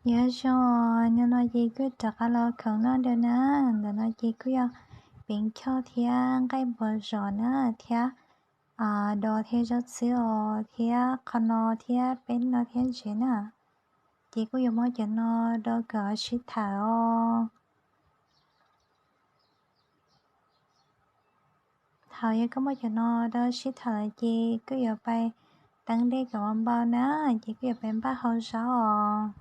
Yog zoo, nim no ces kuj rov qab los khoom noj dua na. Ntawm no ces kuj yog peev choj thiab nqaij npua zom na, thiab dos thiab zaub txhwb os, thiab qhov no thiab peb no thiab ntsev na. Ces kuj yuav muab cov no do kom sib tham os. Thaum yog koj muab cov no do sib tham lawm ces kuj yuav pais teeb dej kom npau na, ces kuj yuav pais npaj hau zaub os.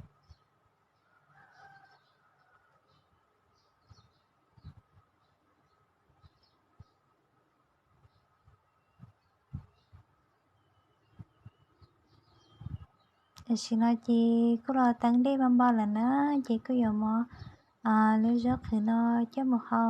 Tam sim no ces kuj los teeb dej npau npau lawm na, ces kuj yuav muab lub zaub qhwv no coj mus hau.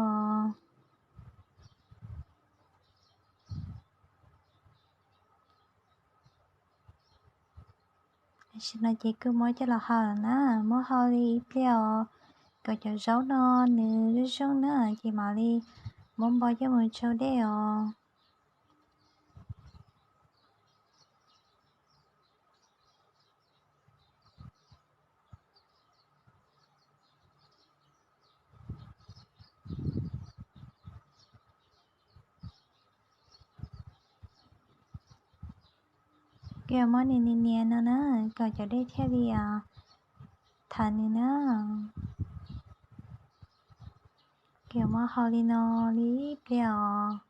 Tam sim no ces kuj muab coj los hau lawm na, muab hau li ib pliag os, kom cov zaub no nws zoo zoo na, ces mam li muab npau coj mus tsau dej os. Kuv yuav muab nws nias nias no na, kom cov dej thiaj li tham nws na. Kuv yuav muab hau li no li ib pliag os.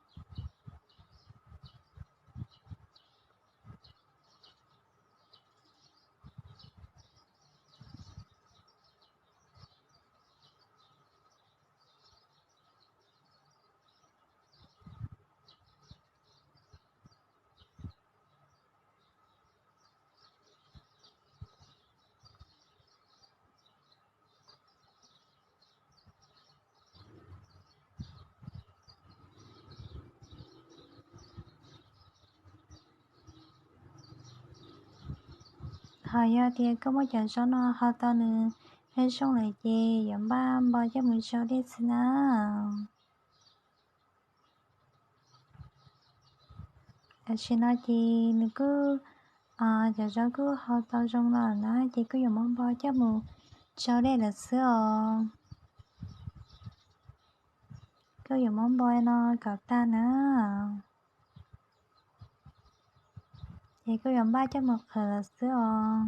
Ho yog tias koj muab cov zaub no hau tau nws zoo zoo lawm ces yuav npaj npau coj mus tsau dej xwb na. Tam sim no ces nws kuj, cov zaub kuj hau tau zoo lawm na, ces kuj yuav muab npau coj mus tsau dej lawm xwb os. Kuj yuav muab npau no kom tag na, ces kuj yuav npaj coj mus qhwv lawm xwb os.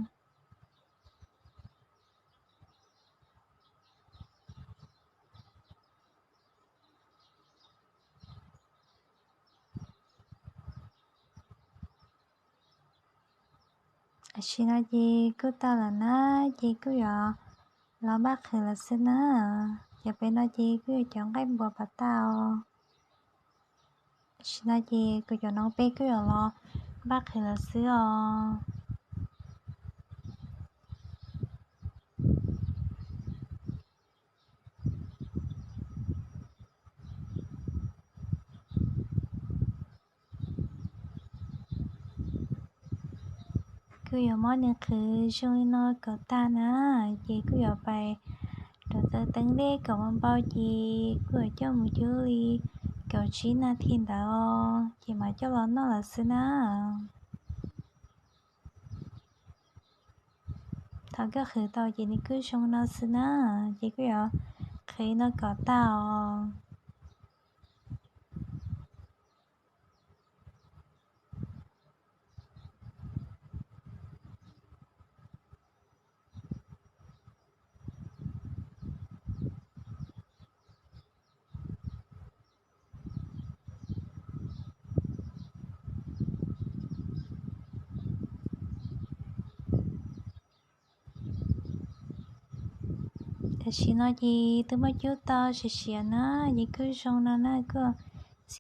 Tam sim no ces kuj tau lawm na, ces kuj yuav los npaj qhwv lawm xwb na. Cov pem no ces kuj yuav cov nqaij npua pas tag os. Tam sim no ces kuv cov noob peb kuj yuav los npaj qhwv lawm xwb os. Kuj yuav muab nws qhwv zoo li no kom tag na, ces kuj yuav pais rauv taws teeb dej kom npau npau, ces kuj yuav coj mus cub li kaum tsib nas this ntawd os, ces mam coj los noj lawm xwb na. Thaum koj qhwv tau ces nws kuj zoo no xwb na, ces kuj yuav qhwv no kom tag os. Tam sim no ces twb muab cub tau siav siav na, ces kuj zoo no na, kuj